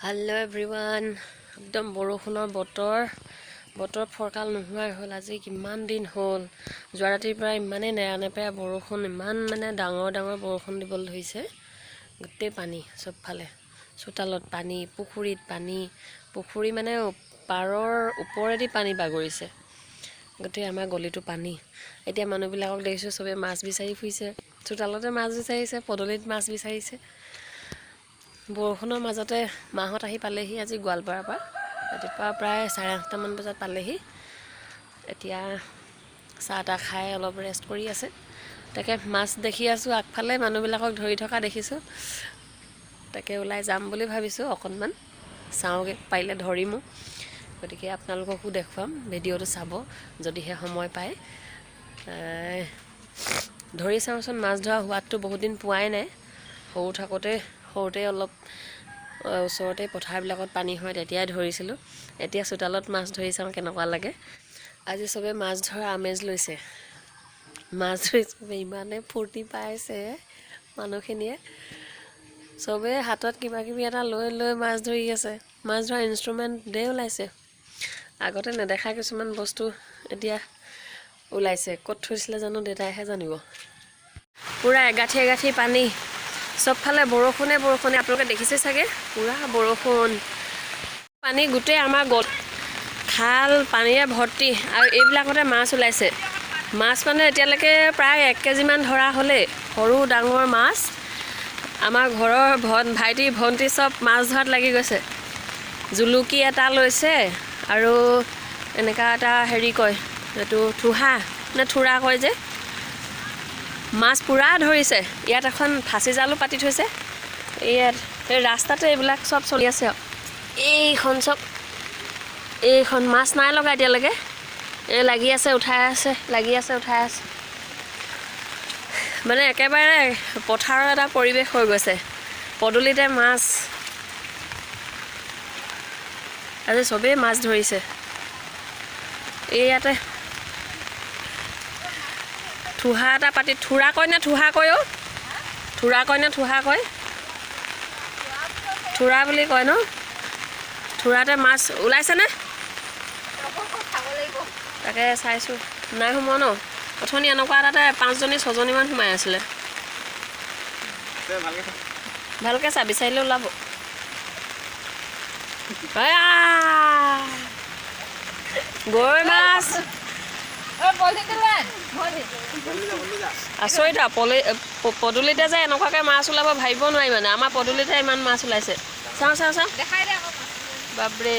Hello' everyone, একদম বৰষুণৰ বতৰ, বতৰ ফৰকাল নোহোৱাই হ'ল। আজি কিমান দিন হ'ল, যোৱা ৰাতিৰ পৰা ইমানেই নেৰানেপেৰা বৰষুণ, ইমান মানে ডাঙৰ ডাঙৰ বৰষুণ দিবলৈ ধৰিছে। গোটেই পানী চবফালে, চোতালত পানী, পুখুৰীত পানী, পুখুৰী মানে পাৰৰ ওপৰেদি পানী বাগৰিছে, গোটেই আমাৰ গলিটো পানী। এতিয়া মানুহবিলাকক দেখিছোঁ চবেই মাছ বিচাৰি ফুৰিছে, চোতালতে মাছ বিচাৰিছে, পদূলিত মাছ বিচাৰিছে। বৰষুণৰ মাজতে মাহঁত আহি পালেহি আজি গোৱালপাৰাৰ পৰা, ৰাতিপুৱা প্ৰায় 8:30মান বজাত পালেহি। এতিয়া চাহ তাহ খাই অলপ ৰেষ্ট কৰি আছে। তাকে মাছ দেখি আছোঁ আগফালে, মানুহবিলাকক ধৰি থকা দেখিছোঁ, তাকে ওলাই যাম বুলি ভাবিছোঁ, অকণমান চাওঁগৈ, পাৰিলে ধৰিমো। গতিকে আপোনালোককো দেখুৱাম, ভিডিঅ'টো চাব যদিহে সময় পায়। ধৰি চাওঁচোন, মাছ ধৰা সোৱাদটো বহুত দিন পোৱাই নাই। সৰু থাকোঁতে, সৰুতে অলপ ওচৰতে পথাৰবিলাকত পানী হয় তেতিয়াই ধৰিছিলোঁ। এতিয়া চোতালত মাছ ধৰি চাওঁ কেনেকুৱা লাগে। আজি চবে মাছ ধৰা আমেজ লৈছে, মাছ ধৰি চবে ইমানেই ফূৰ্তি পাইছে। মানুহখিনিয়ে চবে হাতত কিবা কিবি এটা লৈ লৈ মাছ ধৰি আছে। মাছ ধৰা ইনষ্ট্ৰুমেণ্ট ধেৰ ওলাইছে, আগতে নেদেখা কিছুমান বস্তু এতিয়া ওলাইছে। ক'ত থৈছিলে জানো, দেউতাইহে জানিব। পূৰা এগাঁঠি এগাঁঠি পানী, চবফালে বৰষুণে বৰষুণে। আপোনালোকে দেখিছে চাগে, পূৰা বৰষুণ, পানী গোটেই আমাৰ গল খাল পানীৰে ভৰ্তি। আৰু এইবিলাকতে মাছ ওলাইছে। মাছ মানে এতিয়ালৈকে প্ৰায় 1 কেজিমান ধৰা হ'লেই, সৰু ডাঙৰ মাছ। আমাৰ ঘৰৰ ভাইটি ভণ্টি চব মাছ ধৰাত লাগি গৈছে। জুলুকি এটা লৈছে আৰু এনেকুৱা এটা হেৰি কয়, এইটো থোহা নে থোৰা কয় যে, মাছ পূৰা ধৰিছে। ইয়াত এখন ফাঁচি জালো পাতি থৈছে। ইয়াত এই ৰাস্তাতে এইবিলাক চব চলি আছে আৰু। এইখন চব, এইখন মাছ নাই লগা এতিয়ালৈকে, এই লাগি আছে, উঠাই আছে, লাগি আছে, উঠাই আছে। মানে একেবাৰে পথাৰৰ এটা পৰিৱেশ হৈ গৈছে, পদূলিতে মাছ। আজি চবেই মাছ ধৰিছে। এই ইয়াতে থোহা এটা পাতি, থোৰা কয় নে থোহা কয়? অ' থোৰা কয় নে থোহা কয়? থোৰা বুলি কয় ন? থোৰাতে মাছ ওলাইছেনে? তাকে চাইছোঁ, নাই সোমোৱা ন? অথনি এনেকুৱা এটাতে 5জনী 6জনীমান সোমাই আছিলে। ভালকৈ চা, বিচাৰিলে ওলাব। গৰৈ মাছ আচৰিত আৰু। পদূলিতে যে এনেকুৱাকৈ মাছ ওলাব ভাবিব নোৱাৰি। মানে আমাৰ পদূলিতে ইমান মাছ ওলাইছে। চাওঁ চাওঁ চাওঁ, বাপৰে,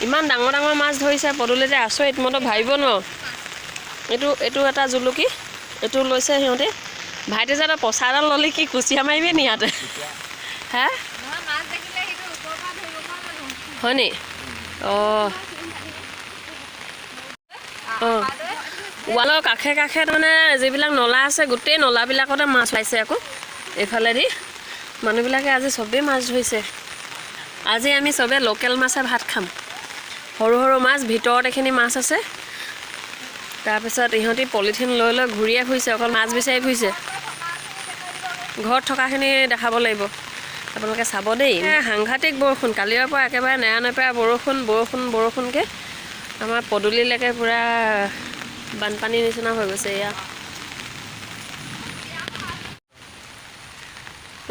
ইমান ডাঙৰ ডাঙৰ মাছ ধৰিছে পদূলিতে, আচৰিত, মইতো ভাবিব নোৱাৰোঁ। এইটো এইটো এটা জুলুকি, এইটো লৈছে সিহঁতে। ভাইটি যে তই পচা এডাল ল'লি, কি কুচিয়া মাৰিবি নি ইয়াতে? হে, হয় নি? অঁ অঁ, ৱালৰ কাষে কাষে মানে যিবিলাক নলা আছে, গোটেই নলাবিলাকতে মাছ পাইছে। আকৌ এইফালেদি মানুহবিলাকে আজি চবেই মাছ ধৰিছে। আজি আমি চবেই লোকেল মাছে ভাত খাম। সৰু সৰু মাছ, ভিতৰত এইখিনি মাছ আছে। তাৰপিছত ইহঁতি পলিথিন লৈ লৈ ঘূৰিয়ে ফুৰিছে, অকল মাছ বিচাৰি ফুৰিছে। ঘৰত থকাখিনি দেখাব লাগিব, আপোনালোকে চাব দেই। সাংঘাতিক বৰষুণ, কালিৰ পৰা একেবাৰে নেৰানেপেৰা বৰষুণ, বৰষুণ বৰষুণকৈ আমাৰ পদূলিলৈকে পূৰা বানপানীৰ নিচিনা হৈ গৈছে। এয়া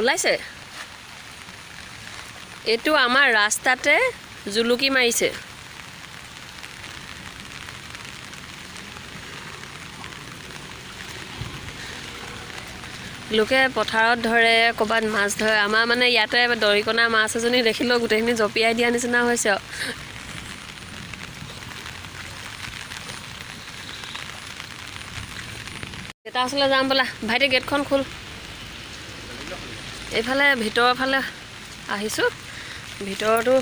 ওলাইছে, এইটো আমাৰ ৰাস্তাতে জুলুকি মাৰিছে। লোকে পথাৰত ধৰে, ক'ৰবাত মাছ ধৰে। আমাৰ মানে ইয়াতে দৰিকণা মাছ এজনী দেখিলেও গোটেইখিনি জঁপিয়াই দিয়া নিচিনা হৈছে আৰু। দেউতাৰ ওচৰলৈ যাম ব'লা। ভাইটি, গেটখন খোল। এইফালে ভিতৰৰ ফালে আহিছোঁ, ভিতৰতো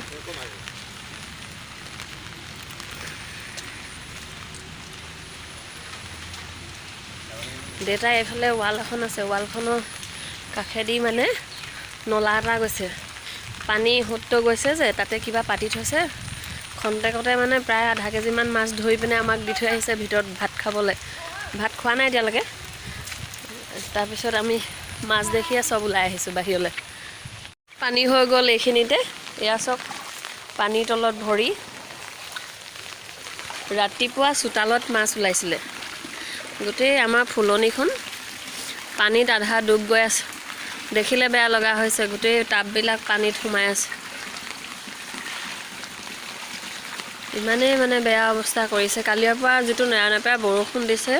দেউতাই এইফালে ৱাল এখন আছে, ৱালখনৰ কাষেদি মানে নলা এটা গৈছে, পানী সোঁতটো গৈছে যে, তাতে কিবা পাতি থৈছে। খন্তেকতে মানে প্ৰায় আধা কেজিমান মাছ ধৰি পিনে আমাক দি থৈ আহিছে ভিতৰত ভাত খাবলৈ। ভাত খোৱা নাই এতিয়ালৈকে। তাৰপিছত আমি মাছ দেখিয়ে চব ওলাই আহিছোঁ বাহিৰলৈ। পানী হৈ গ'ল এইখিনিতে। এয়া চব পানীৰ তলত ভৰি। ৰাতিপুৱা চোতালত মাছ ওলাইছিলে, গোটেই আমাৰ ফুলনিখন পানীত আধা ডুব গৈ আছে, দেখিলে বেয়া লগা হৈছে। গোটেই টাববিলাক পানীত সোমাই আছে, ইমানেই মানে বেয়া অৱস্থা কৰিছে। কালিৰ পৰা যিটো নেৰানেপেৰা বৰষুণ দিছে,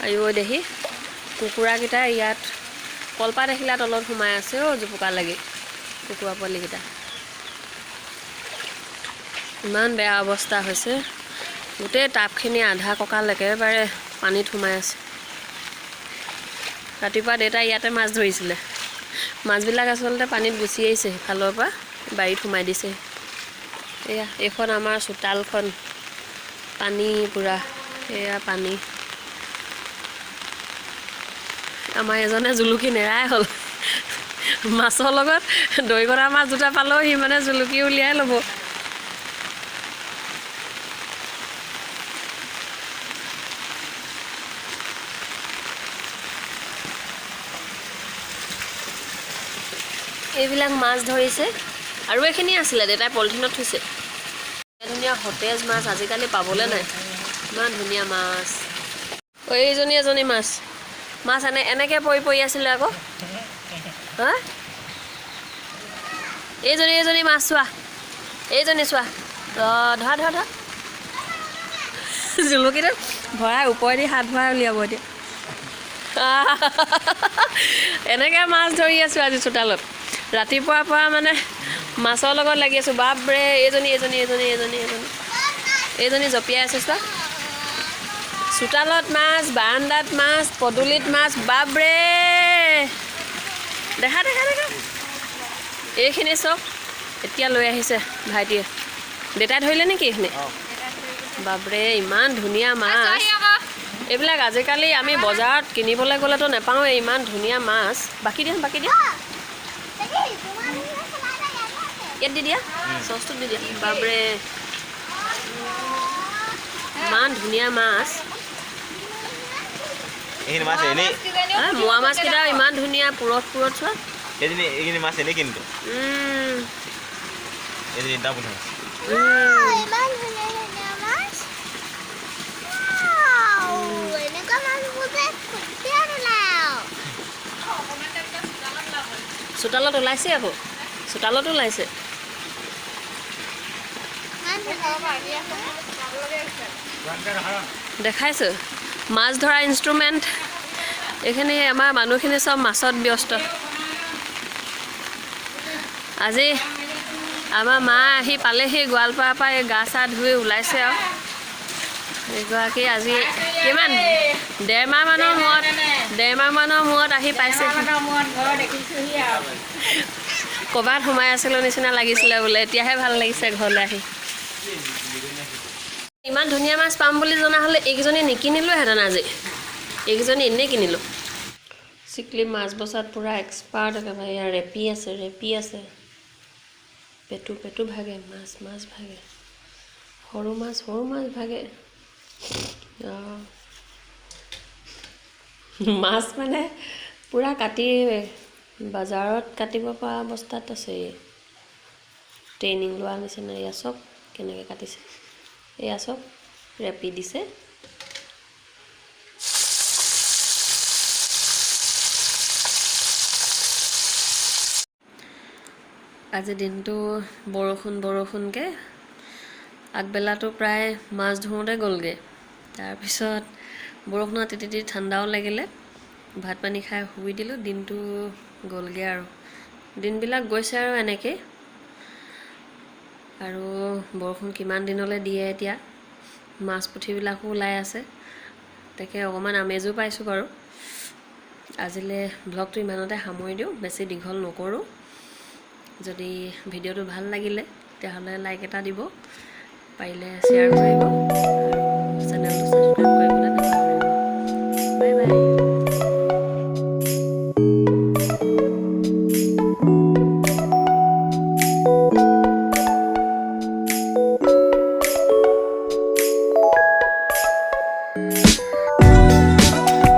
আইঐ দেহি। কুকুৰাকেইটা ইয়াত কলপাত এখিলা তলত সোমাই আছে অ', জোপোকা লাগি কুকুৰা পোৱালিকেইটা। ইমান বেয়া অৱস্থা হৈছে, গোটেই টাবখিনি আধা কঁকাল একেবাৰে পানীত সোমাই আছে। ৰাতিপুৱা দেউতাই ইয়াতে মাছ ধৰিছিলে, মাছবিলাক আচলতে পানীত গুচি আহিছে সিফালৰ পৰা, বাৰীত সোমাই দিছে। এয়া এইখন আমাৰ চোতালখন, পানী পূৰা, এয়া পানী। আমাৰ এজনে জুলুকি নেৰাই হ'ল, মাছৰ লগত দৈকণা মাছ দুটা পালেও সি মানে জুলুকি উলিয়াই ল'ব। এইবিলাক মাছ ধৰিছে আৰু এইখিনি আছিলে দেউতাই পলিথিনত থৈছে। ধুনীয়া সতেজ মাছ আজিকালি পাবলৈ নাই, ইমান ধুনীয়া মাছ। এইজনী এজনী মাছ, মাছ এনেকৈ পৰি পৰি আছিলে আকৌ। হা, এইজনী এজনী মাছ চোৱা, এইজনী চোৱা, ধৰা ধৰা ধৰা, জুলুকিটো ভৰাই ওপৰেদি হাত ভৰাই উলিয়াব এতিয়া। এনেকৈ মাছ ধৰি আছোঁ আজি চোতালত, ৰাতিপুৱাৰ পৰা মানে মাছৰ লগত লাগি আছোঁ। বাপৰে, এইজনী এজনী এজনী এজনী এজনী এইজনী জঁপিয়াই আছে চোৱা। চোতালত মাছ, বাৰাণ্ডাত মাছ, পদূলিত মাছ, বাপৰে। দেখা দেখা দেখা, এইখিনি চব এতিয়া লৈ আহিছে ভাইটিয়ে। দেউতাই ধৰিলে নেকি এইখিনি? বাপৰে, ইমান ধুনীয়া মাছ। এইবিলাক আজিকালি আমি বজাৰত কিনিবলৈ গ'লেতো নাপাওঁৱেই ইমান ধুনীয়া মাছ। বাকী দিয়া, বাকী দিয়া, ইয়াত দি দিয়া, চচটোত দি দিয়া। বাপৰে, ইমান ধুনীয়া মাছ। মোৱা মাছকেইটাও ইমান ধুনীয়া, পুৰঠ পুৰঠ চোৱা। চোতালত ওলাইছে আকৌ, চোতালতো ওলাইছে। দেখাইছোঁ মাছ ধৰা ইনষ্ট্ৰুমেণ্ট। এইখিনি আমাৰ মানুহখিনি চব মাছত ব্যস্ত। আজি আমাৰ মা আহি পালেহি গোৱালপাৰাৰ পৰা, এই গা চা ধুই ওলাইছে আৰু। এইগৰাকী আজি কিমান ডেৰমাহ মানৰ মূৰত আহি পাইছে। ক'ৰবাত সোমাই আছিলোঁ নিচিনা লাগিছিলে বোলে, এতিয়াহে ভাল লাগিছে ঘৰলৈ আহি। ইমান ধুনীয়া মাছ পাম বুলি জনা হ'লে এইকেইজনী নিকিনিলোহেঁতেন আজি, এইকেইজনী এনেই কিনিলোঁ। চিকলি মাছ বচাত পূৰা এক্সপাৰ্ট একেবাৰে। ইয়াৰ ৰেপি আছে, ৰেপি আছে, পেটু পেটু ভাগে, মাছ মাছ ভাগে, সৰু মাছ সৰু মাছ ভাগে। মাছ মানে পূৰা কাটি বজাৰত কাটিব পৰা অৱস্থাত আছে। এই ট্ৰেইনিং লোৱা নিচিনা। এয়া চব কেনেকৈ কাটিছে, এয়া চব ৰেপি দিছে। আজি দিনটো বৰষুণ বৰষুণকৈ, আগবেলাটো প্ৰায় মাছ ধৰোঁতে গ'লগৈ। তাৰপিছত বৰষুণত তিতি তিতি ঠাণ্ডাও লাগিলে, ভাত পানী খাই শুই দিলোঁ, দিনটো গ'লগৈ আৰু। দিনবিলাক গৈছে আৰু এনেকেই। আৰু বৰষুণ কিমান দিনলৈ দিয়ে এতিয়া, মাছ পুঠিবিলাকো ওলাই আছে, তাকে অকণমান আমেজো পাইছোঁ বাৰু। আজিলৈ ব্লগটো ইমানতে সামৰি দিওঁ, বেছি দীঘল নকৰোঁ। যদি ভিডিঅ'টো ভাল লাগিলে তেতিয়াহ'লে লাইক এটা দিব, পাৰিলে শ্বেয়াৰ কৰিব।